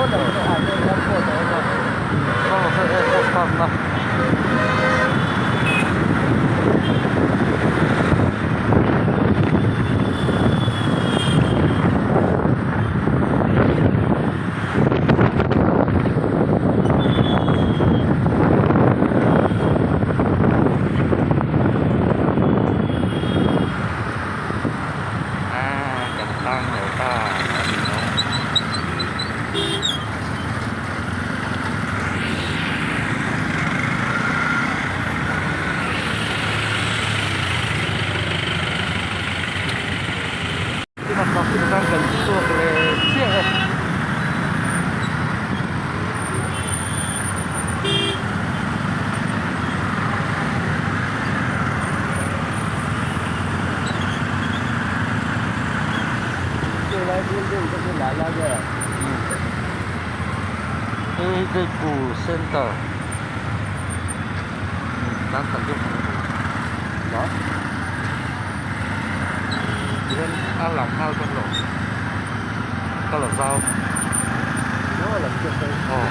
Kan tlang leh ta a ni lo. Kan chhuak leh chiah e. Hei hi Jaipur Center tan kan deuh ang tihian a lang nghal dawn lo ka la zau aw.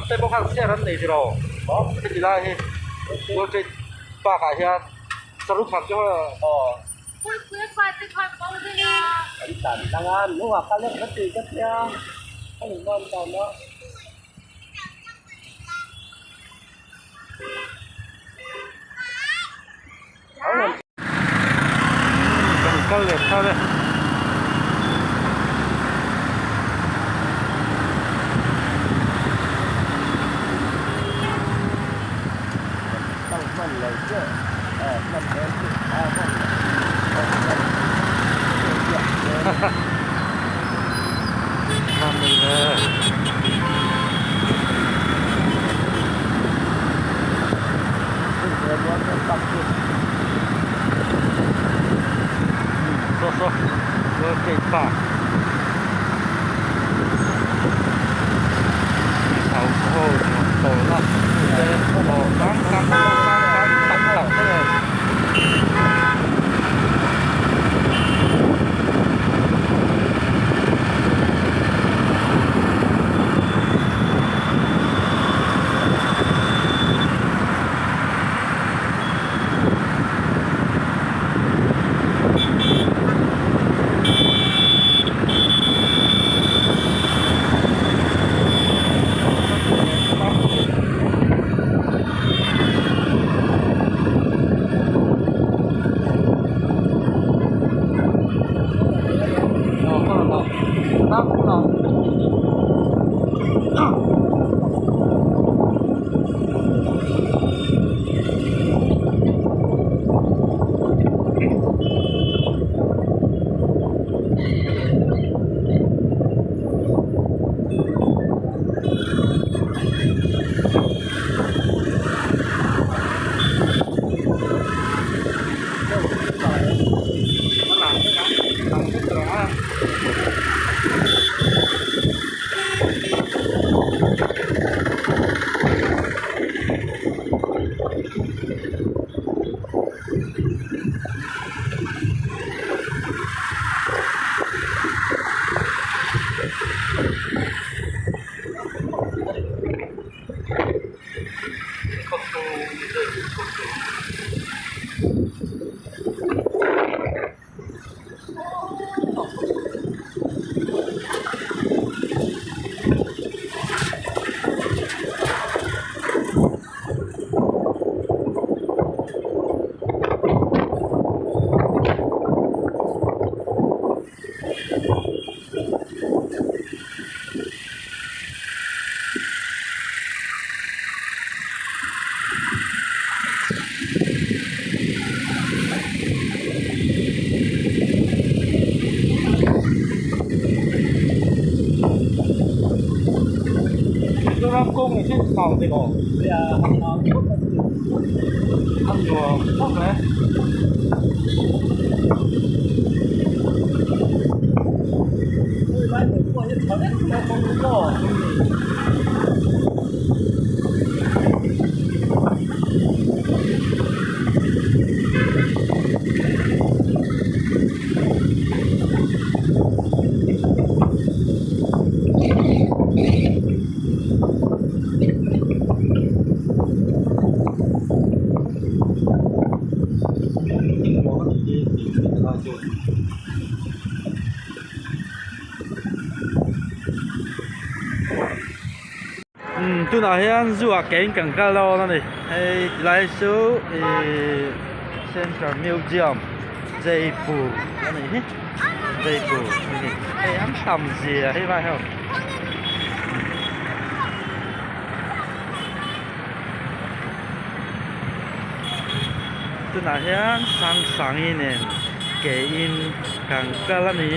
Te pawh khan chhiar an nei tiraw heti lai hi World Trade Park ah hian Shahrukh Khan te pawh Kan kal leh thar e. Saw saw. Mizoram kawng hi chau ve aw a nuam khawp mai. Umm tunah hian zoo ah ke in kan kal dawn a ni hei tilai chu ihh central museum Jaipur a nih hi Jaipur a ni hei an tam zia hi vai ho. Tunah hian Sangsangi nen ke in kan kal a ni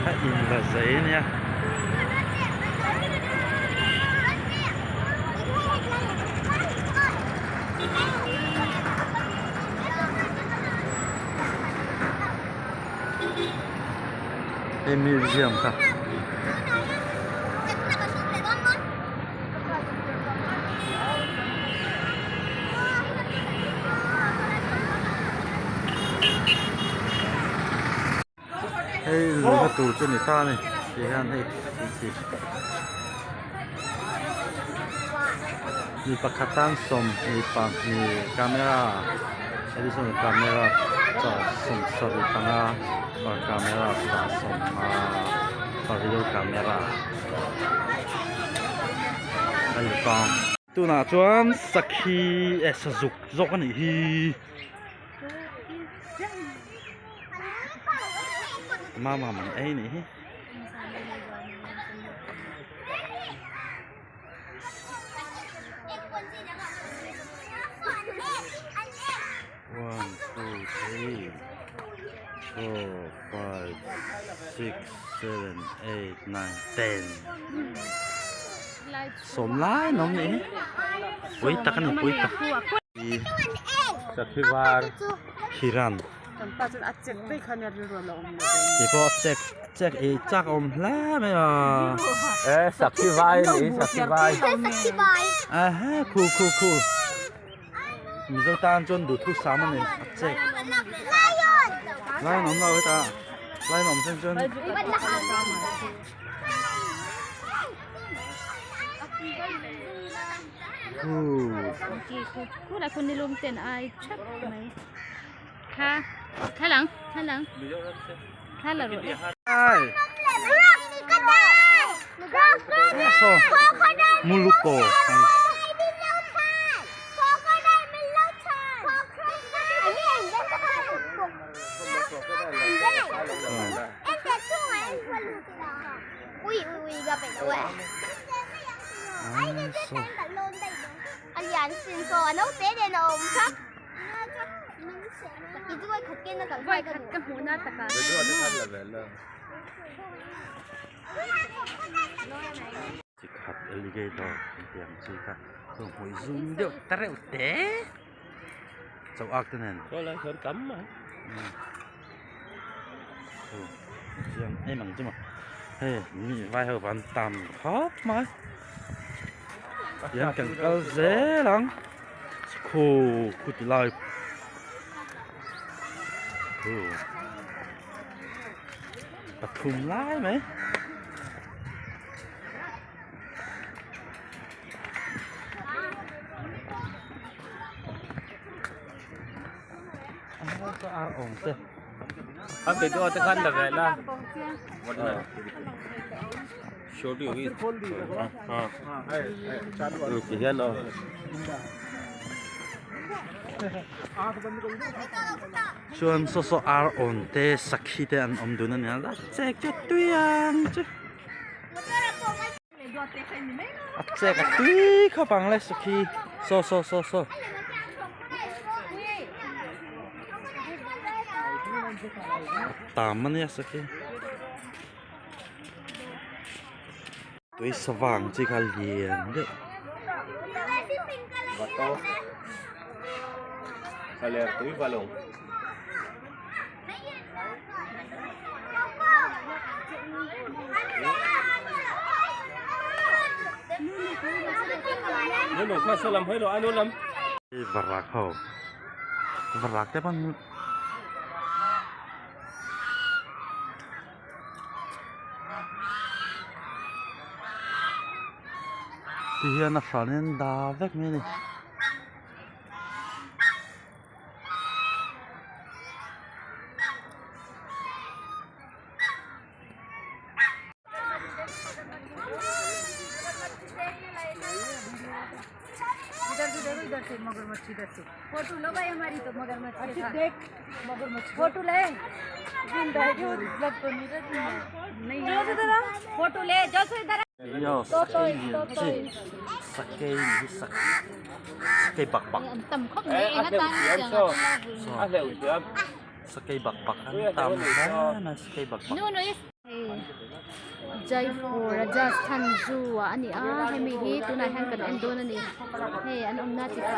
a in la zei a nia. Hei museum kha. Hei luhna tur chu ni ta a ni ti hian hei mi pakhat tan 22 camera additional camera 75 per camera 15 per video camera a inpang. Tunah chuan sakhi eh sazuk zawk a nih hi. Mama man ei nih hi. One, two, three, four, five, six, seven, eight, nine, ten. Sawm lai an awm nih hi. Pui tak a ni pui tak. Sakhivar Hiran. Kei pawh a check check ei chak awm hle mai a. E sakhi vai a ni sakhi vai. A ha khu khu khu Mizo tan chuan duhthusam a ni a check. Lion awm lo heta lion awm sen chuan. Muluko Chi khat alligator an tih ang chi kha chu hmui zum deuh ta reuh te chauh ak te nen Saw lai sawn tam mai chiang em ang chu maw hei mi vai ho van tam khawp mai tihian kan kal zel ang khu khu ti lai khu pathum lai mai. Chuan saw saw ar awn te sakhi te an awm dun a nia a chek chu tui ang chu. A chek a tui khawp ang le sakhi saw saw saw saw. Tam a nia sakhi. Tui savang chi kha lian deuh. Varak ho varak te pawn ti hian a hranin dah vek mai a ni. Sakei nih hi sakei bak bak sakei bak bak an tam hle mai sakei bak bak. Jaipur Rajasthan Zoo ah a ni a hemi hi tunah hian kan en dawn a ni hei an awmna chi fai a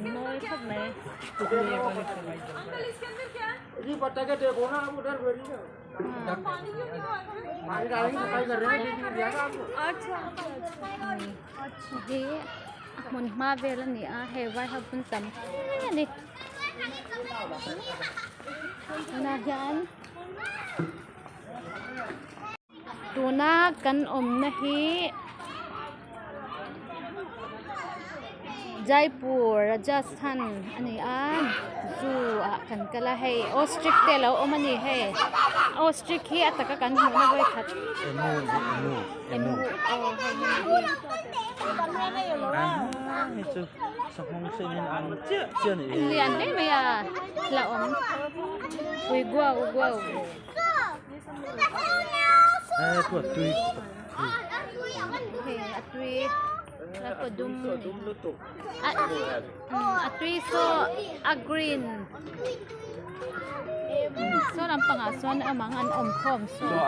ni mawi khawp mai. Hi a hmun hma vel a ni a hei vai ho pawn tam hle a ni tunah hian tuna kan awmna hi Jaipur Rajasthan a ni a zoo ah kan kal a hei ostrich te alo awm a ni hei ostrich hi a taka kan hmuhna vawikhat emu aw hei lian hle mai a la awm ui guau guau. Hei a tui a kaw dum a tui saw a green saw lampangah sawn amang an awm khawm saw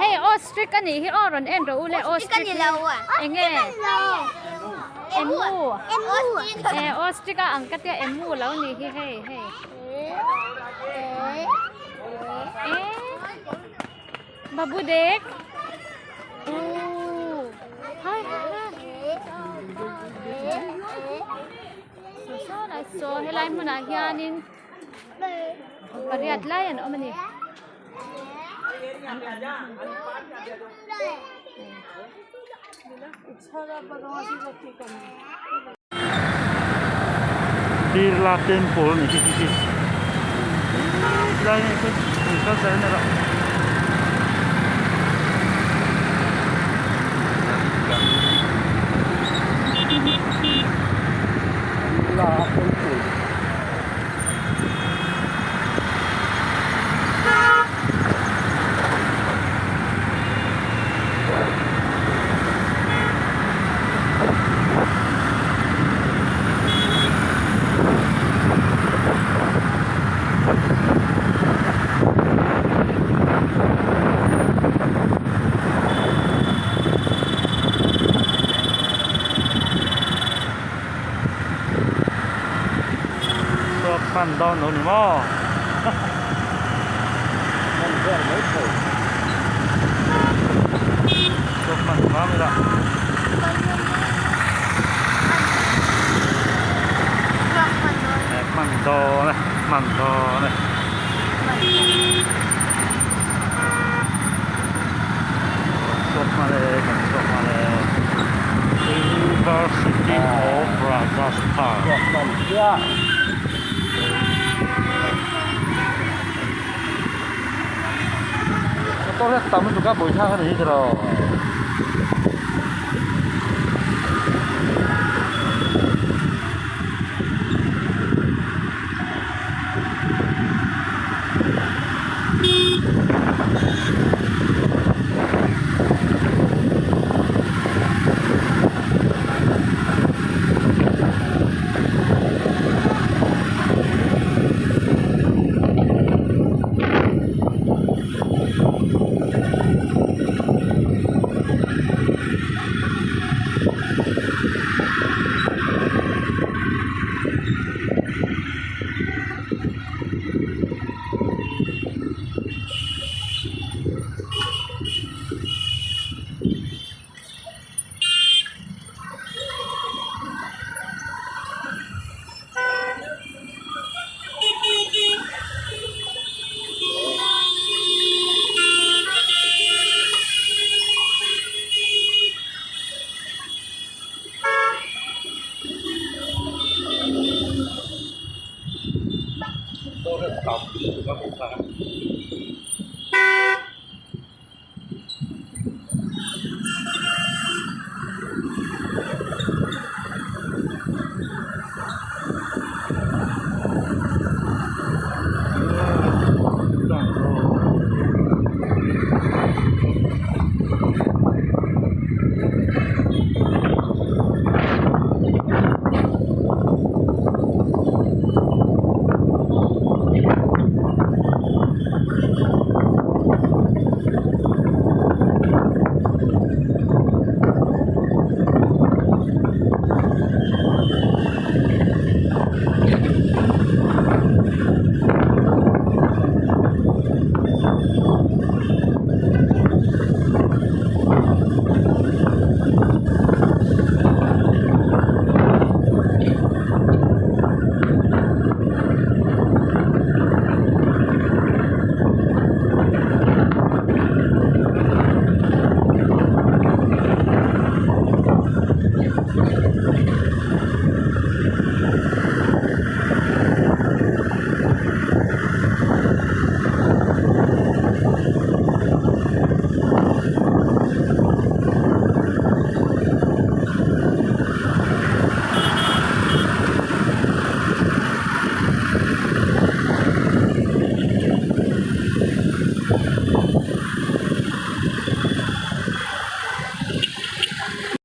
hei ostrich a nih hi aw rawn en rawh u le ostrich eng nge emu e ostrich a ang ka tia emu lo nih hi hei hei. Babu dek ooh hai hai hai saw saw lai saw helai hmunah hianin pariat lai an awm a ni. Birla temple a ni hi hi tilai nge khi an kal zel mai loh. Hman dawn lo ni maw? Hman vel mai thei. Chhuak hman hram ila. Hman dawn e, hman dawn e. Chhuak hman e, kan chhuak hman e. University of Rajasthan. Chhuak hman chiah. Motor hi a tam lutuk a bawihthla kha ni hi tiraw.